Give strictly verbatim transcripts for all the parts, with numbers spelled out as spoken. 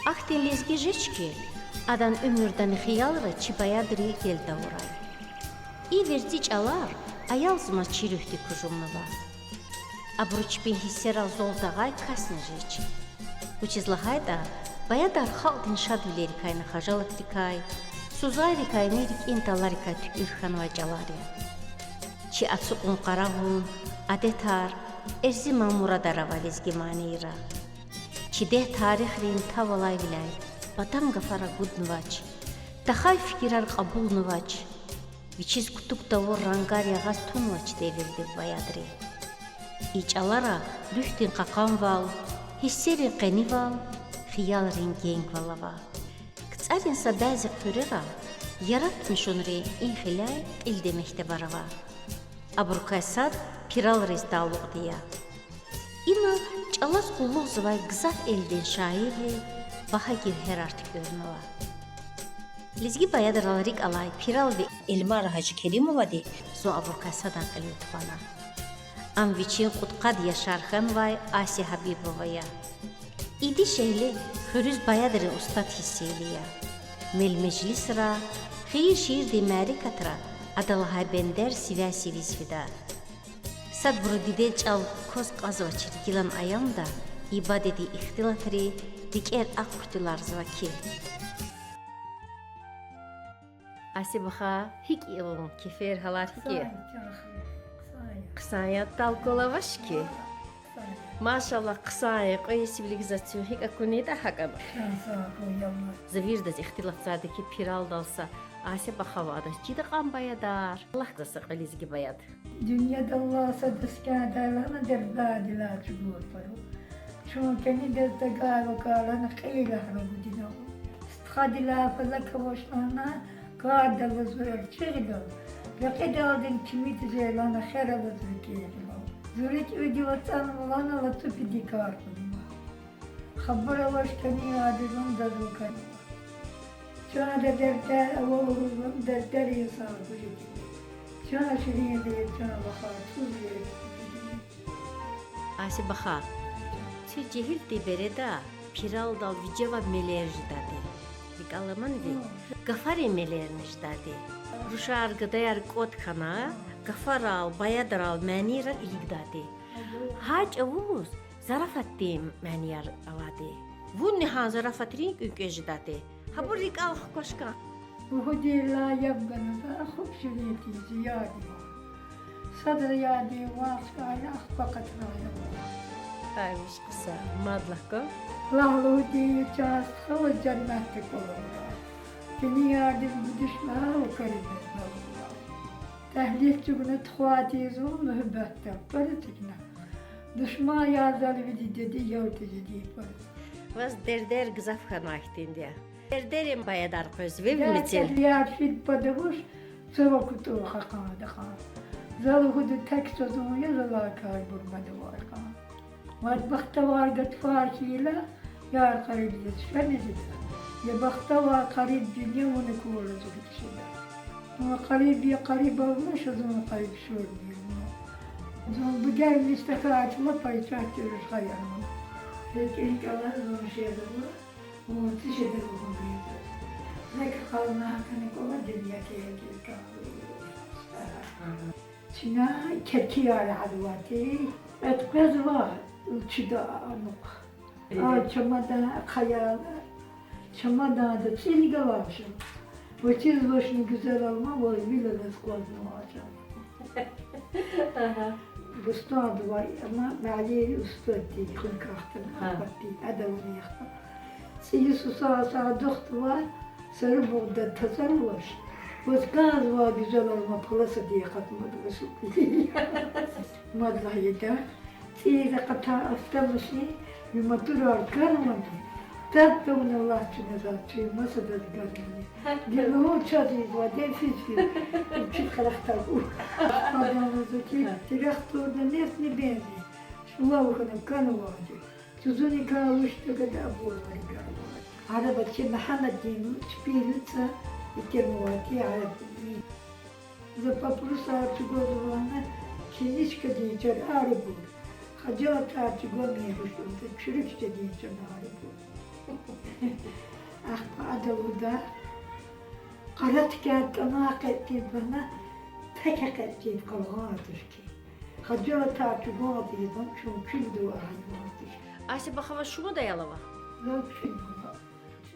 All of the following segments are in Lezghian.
Ахьтин лезги жеч хьи, адан уьмуьрдани хиялра чи баядри гел тавурай. И верцӀи чӀалар аялзамаз чи руьгьдик кужумнава. Абуру чпин гьиссерал зол тагъай касни жеч. Вучиз лагьайтӀа баядар халкьдин шадвилерикайни хажалатдикай, сузайрикайни рикӀин таларикай туькӀуьр хьанвай чӀалар я. Чи ацукьун-къаравун, адетар, эрзиман мурадар авай лезги манийра. Чи дегь тарихрин тавалайвиляй патан гафар агуднавач, тахай фикирар кьабулнавач, вичиз кутуг тавур рангар ягъаз тунвач девирдив баядри. И чӀалара руьгьдин кьакьанвал, гьиссерин къенивал, хиялрин генгвал ава. КцӀарин са бязи хъуьрера яратмишунрин и хиляй кьилди мектебар ава. Абурукай сад пиралриз талукьди я. Ина чӀалаз къуллугъзавай гзаф элдин шаирри, багьа гевгьерар туькӀуьрнава. Лезги баядрал рикӀ алай пирал ви Эльмара Гьажикеримовади зун абурукай садан кьилив тухвана. Ам вичин кьудкъад яшар хьанвай Ася Гьабибова я. И дишегьли хуьруьз баядрин устад гьиссерли я. Мел-межлисра, хийир-шийирдин мярекатра ада лагьай бендер сивяй-сивиз фида. Садбуру дидед чӀал кваз кьазвачир гилан аямда и бадедин ихтилатри рикӀер акъ хъуьтуьларзава килиг. Ася ваха, гьикӀ я вун, кефер, гьалар гьикӀ я? Хъсан я, чан ханум, хъсан я. Хъсан я, талукьал авач хьи? Хъсан я. Машаллагь, хъсан я, кьве йис вилик заз цуьн гьикӀ акунайтӀа, гьакӀ ана. Чан сагъ хьуй, Аллагь. За вирдаз ихтилатзавайди хьи, пиралдал са Ася ваха ва адаз чида кьван баядар. Лагь за са кьве лезги баяд. Дуьньядал алай са дестядай лагьана дердадилай чӀугур пара. Чун кӀанидаз тагай вакай лагьана кьейила гьарагудинал. Стхадилай фазак авач лагьана кардал лугьузва эрчӀи гъилал. Рекьидалди кимидиз лагьана хер алаз рикӀин гъилал. Зи рикӀ вегьиз вацӀанва лагьана лацу пиди кар хьунва. Хабар авач кӀанивайди зун заз ваканва. Чанда дердер ава лугьуз лагьана дердер инсан гуж жеди. Чан ширин зи, чан ваха, цӀуз я. Ася ваха, чи жегьил тир береда пиралдал вижевай мелер жедайди. РикӀ аламани ви? Гафарин мелерни жедайди. Рушар, гадаяр кӀватӀ хьана, гафарал, баядрал, манийрал илигдайди. Гьа чӀавуз зарафатдин манияр авайди. Вунни гьа зарафатрин кӀуьнкӀвез жедайди. Гьабур рикӀел хкваш кӀан. Лугьудайла яб гана за, хупӀ ширин тир зи яд я. Садра яд я вахъ, чкӀайла ахпа къатрай я. Ай, вуч хъсан, мад лагь кван. Лагь лугьудай, чан стха, ваз женнетда кӀвал авурай. Куьне ярдиз гудиш лагьай ва каримет налуграй. Тагьлил чӀугуна тухвайтӀа зун муьгьуьббатда, пара цикна. Душман яз зал вири деди, ял тежеди пара. Ваз дердер гзаф хьанвай хьтинди я. Дердерин баядар къвез вев мецел. Дердер яд фид пада вуш, цава кутӀув хакъанда кьван. За лугьуда тек са зун я, залай кар бурмадавай кьван. Мад бахтавар гатфар хьайила, яр къарибдиз фена жеда. Я бахтавар, къариб дуьнья вун акурла зурик жеда. Вун къариб я, къариб авунач, зун къариб шурни авуна. Зун буьгерни стакачла пайчахъ чуруш гъаяна. РикӀин кӀвале зун жеда, вун ци жеда лугьун бейзаз. Зак хална гьакӀана кӀвале дуьнья кӀелдин кӀвале. Чна керкияр гьадвати, кьвед къвезва чида анукь. А чамадан хъаял, чамаданда цӀилиг авача. Вучиз вучни гуьзел алма ваз вил алаз акъвазнавача. Агьа. Густадваъ, амма муаллим устадди хьун кӀвахтана, гьа, акъатди, адавни яхъ. ЦӀийи суса са духтвай, сару бугъда тацӀар авач, ваз кӀанзавай гуьзел алма паласади акъатмадвач. Мад лагьида, цӀийиз акъатай автобусни ви моторар кӀанвани, тадавна лагь чна заз, чи масадаз ганвани. Гила вун чаз ийизвай дерт физ физ, чид къарагъ тагу. Адан лугьузва хьи, тракторда нефть ни бензин чӀулав хьана кӀанвайди. Зузуникай вуч тагада абур варигар ва. Араб чи Мегьамеддин чпин луцӀа итимвати арабни. За папрусар чӀугвазва лагьана, чинишкадин чарар абур, хажалатар чӀугвамир вуч лугьуда, чуьруьк жедин чанар абур. Ада лугьуда, къара тикяй тӀамай кьетӀ тийиз бана, пек кьетӀ тийиз къалгъан туш хьи. Хажалатар чӀугвадай ятӀани чун куьлдув агьвал туш. Асия баха, ваз шумуд аял ава? Заз куьчуд ава.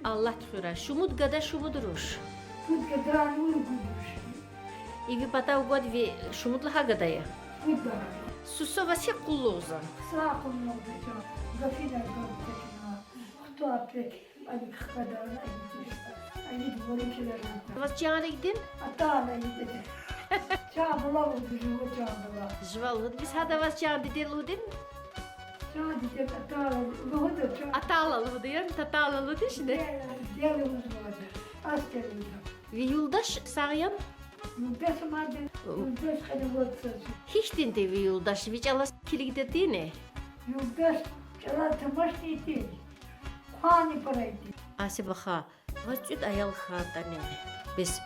Аллагь туькӀуьрай. Шумуд гада, шумуд руш? Пуд гада, ругуд руш. И ви патав гвай ви шумуд лагьай гада я? Пуд лагьай. Суса ваз гьикӀ къуллугъзава? Са къуллугъзава чан. Гафина гам текна. Хту апек. Ани хкадарна, ани тишта. Ани дворикилерна. Ваз чан рикӀин? Атана иде. Чан бала лугьуда, жува чан бала. Жува лугьуда. Бес гьада ваз чан диде лугьудин? Чан диде, атала лугьуда, чан. Атала лугьуда, яни татала лугьудин шини? Диде, диде лугьуда. Аскер лугьуда. Ви юлдаш сагъ яни? Юлдаш мадни, юлдаш къени вацӀцӀази. Гьихьтинди ви юлдаш, ви чӀалаз килигдатӀани? Юлдаш чӀалаз тамашни тир. Хъвани пара тир. Асия баха, ваз кӀуьд аял хьайитӀани, бес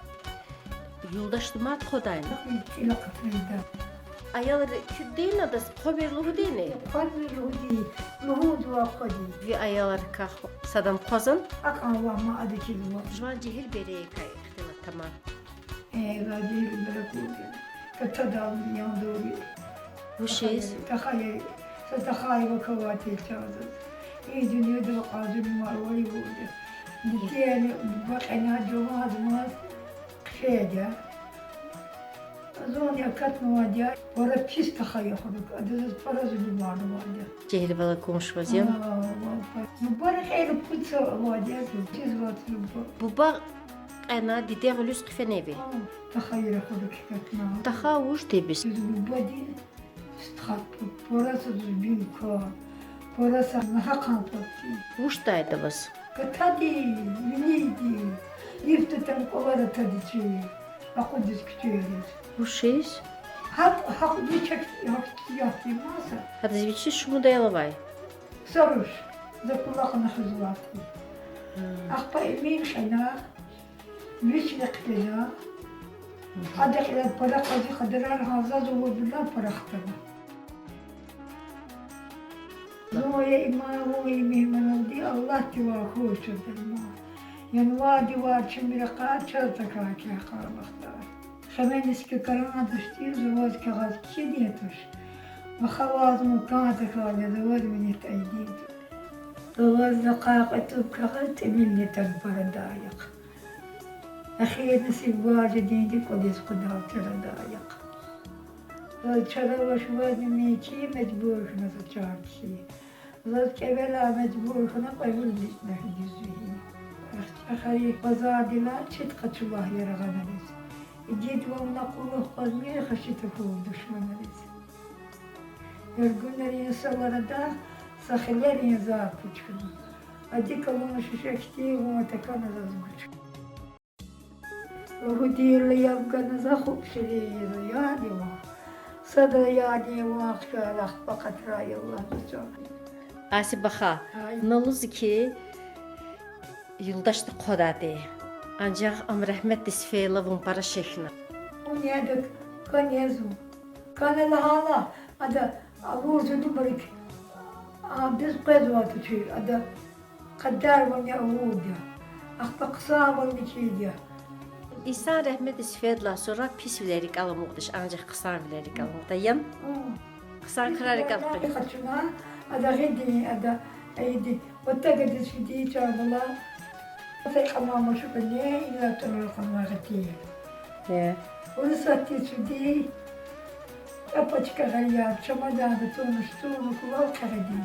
юлдашди мад хъвадайни? ЦӀила хъатурда. Аялри куьд тирни, адаз хъвамир лугьудайни? Хъвамир лугьуди, лугьудвай хъвади. Ви аялрикай садан хъвазан? АкӀ авай ма ада килигзава. Жуван жегьил берейрикай ихтилат таман. Э, ва жегьил берекат я. Татадал яндури. Вучиз? Тахай, тахай, са тахай вакавати чаз. И дуьньяда вакъазуни марвари вуди. Дидени бакьана жаваз маз хъфейди я. Зун акатнавайди я, пара пис тахай я хьурик, адаз пара зулум авунвайди я. Жегьил вала кумш ваз я? А, ва, ва. Буба рекьел пуд са авайди я, чизвай буба. Буба кьена, диде гъуьлуьз хъфена ви? А, тахай я хьурик акатна. Тахай вуж тир бес? Чиз бубади стхад, пара са зулум ква, пара са нагьакьан пад тир. Вуж тайда ваз? Гатади, винидди, ифтатан кӀвалера тади чи, акъудиз куьчейриз. Вучиз? ГьакӀ, гьакӀ вичак, гьакӀ яхъ тир маса. Адаз вичиз шумуд аял авай? Са руш, за кӀвалахна хуьзвайди. Ахпа Эмин кьена, вични хъфена, ада кьена пара къази къадарар гьа заз авурбурулай пара хтана. Зун я има, вун я мегьманалди, Аллагьдивай хуш жеда ма. Январдивай чими ракъар чаз такай кахъар вахтар. Хеменискай карандашди за ваз кагъаз кхьиди я туш. Ваха, ваз мукан такай я, за ваз минет айди я туш. За ваз захъай кьатӀун кагъаз тӀимил ятӀан парадай яхъ. Эхирни сив важидинди кӀвализ къведал чарадай яхъ. Заз чара авач, вазни мийки, мажбур хьана за чан кхьи. Заз кӀевелай мажбур хьана кьве вил мичӀна хьиз вегьин. ЭхцӀахари базардилай чид къачу лагь яргъанариз. Игитвал на кьулухъ кьазмир хаши тахьуй душманариз. Яргунарин саларада са хилерин зар пуч хьана. Ади калун шуьше хьтин вун атакана заз гуч. Лугьудайла яб гана за хупсилиз, ядни ван. Сада ядни ван хъфена, ахпа къатрай Аллагьди чан. Асия баха, на лугьуз хьи, юлдашди хъвадайди. Анжах ам рагьметдиз фейила вун пара шехьна. Вун яда, кӀанзава. КӀанзава лагьайла, ада авур зулумрик, адаз къвезвай тушир, ада къадарвални авурди я. Ахпа хъсанвални кхьейди я. Инсан рагьметдиз фейидалай сура писвилер рикӀел амукьдач, анжах хъсанвилер рикӀел амукьда, яни? Хъсан крар рикӀел амукьда. Къачуна, ада гъиди, ада, гъиди. Ватагадиз фиди чан бала. Са кьаман машукьни, илла тӀурал кьаман гъиди. Э. Урусатдиз фиди, кӀапачка гъайяр, чамаданда тунуш, туну кулал кьегъиди.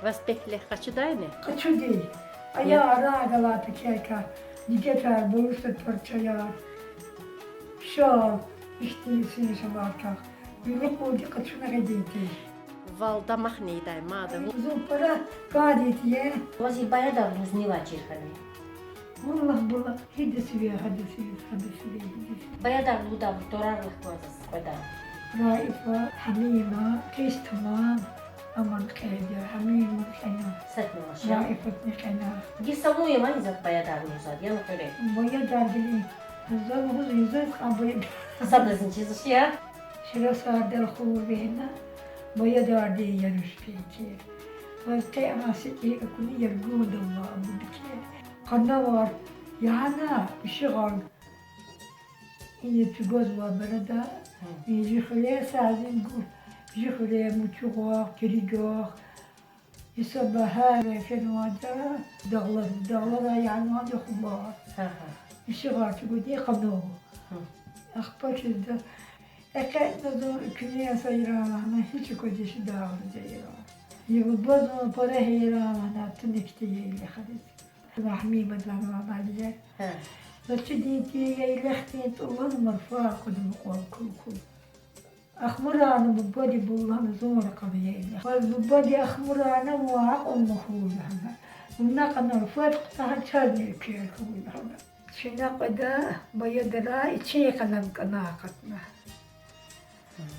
Ваз пехле къачудайни? Къачуди. Ая, ара галата кека, дигетар, бурусат парчаяр. Ша, ихьтин син шаварках. Виликъуди къачуна гъединти. Вал дамахни ийидай мада. Зун пара кӀандайди я. Ваз и баядар лугьуз нивай чир хьанай? Валлагь, бала, гьидаз ви, гьадаз ви, гьадаз ви, гьидаз ви. Баядар лугьудай тӀварар вахтунда заз къведа. Раифа, Гьамима, Къис тамам, аман кьейди я, Гьамима кьена. Сатна ваша. Раифатни кьена. Гьисабун я вани заз баядар лугьузвайди, яни хуьре? Баядар гилин. За лугьуз, заз кьан баядар. Садазни чизвач я? Ширасардал хурвена, баядардин я руш пейкер. Ваз къе ана сикӀи акуна яргундал ва абудикер. Къанавар, яна ишигъан. Ина чугвазва барада, и жи хуьре сазин гу, жи хуьре мучугъвах, киригах, исаба гьар фенвайда, дагълар, дагълара янвайда хубар. Ишигъар чугвади къанава. Ахпа чизда экъечӀна зун куьне са иран лагьана, гьич аквадач дагълар ийиз. Ибур зун пара гьейран лагьана, туникди я илихъариз. Рагьмимадлан лагьана Алиер. Заз чидин тир я илихъдин тӀулан, марфар кьуд мукьвал кул-кул. Ахмурана бубади булан зун ракъана я илихъ. Ваз бубади ахмурана, вун акьулна хьуй лагьана. Вуна кьана руфат кутагьа, чазни эквер хьуй лагьана. Чна кьведа баядара ичин къелем кӀана акъатна.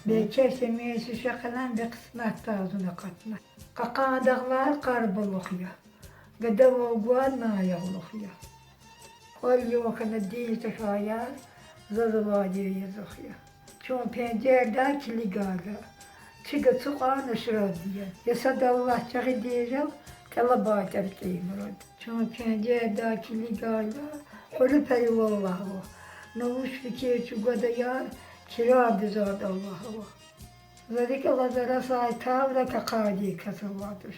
Бейкеси миси ша къелем бе къисметда зун акъатна. Кьакьан дагълар къарбалух я. Гада вав гвай наявлух я. КӀвал югъ хьана дин тахьаяр, заз авайди язух я. Чун пенжердай килигайла, чиг ацукьай Нушраддият. Я сад Аллагь чагъидин жал, тӀалабайтӀа рикӀин мурад. Чун пенжердай килигайла, гьуьруьпери валлагь ва, на вуч фикир чӀугвадаяр, кирардиз ада Аллагь ва. За рикӀ алаз арасай тавра какайди кас авай туш.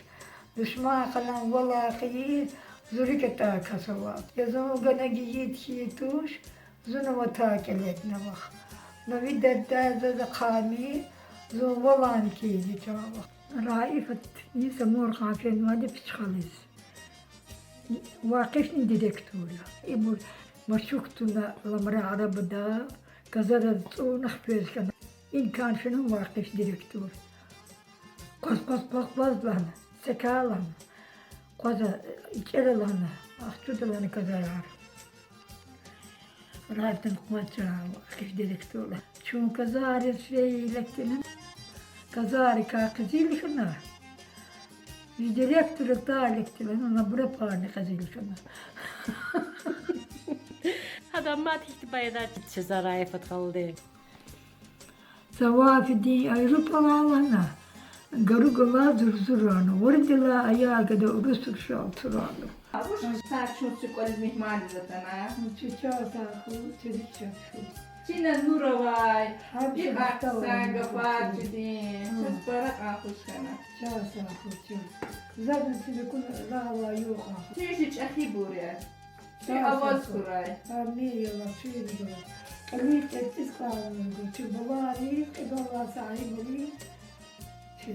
Душман къелем валай хьайи, зи рикӀ атай кас авай. Я зун гана гайид хьайи туш, зун ватан кӀелетна вах. На ви дердер заз ахъайми, зун валай кӀелиз чан вах. Раифат, и Самуркъан фенвайди Пичхализ. Вакъифни директор я. Ибур машук туна ламра арабада, газараз цӀуна хквез хьана. Имкан фена Вакъиф директор. Къваз, къваз, къваз, къваз лагьана, секай лагьана. Къваза, ичӀера лагьана, ахчуда лагьана газарар. Раифатан къваз чара Вакъиф директор я. Чун газариз фейи лекдилан, газарикай къизил хьана. Директордикай лекдилан, абурукайни къизил хьана. Гьадан мад гьихьтин баядар чизва Раифат халудин. Цава фидин Аврупалай лагьана, гару галай зурзурайна, виридалай ая гада урус рушал турайна. Вуч хъсан чун чи кӀвализ мегьмандиз атана. Чи чан сагъ хьуй, чи рикӀ чан хьуй. Чина нур авай, гьикьван хъсан гафар чидин, чаз пара кьван хуш хьана. Чан сагъ хьуй, чан. Заз на чиликун рагъ авай югъ кьван хуш. Чун чи чӀехибур я. Чи аваз хьурай. Амин, я Аллагь, чуьнуьгуьра. Кьилин тӀерцӀиз кьван гур, чи балайри, кьидаллай сагьибри, чи.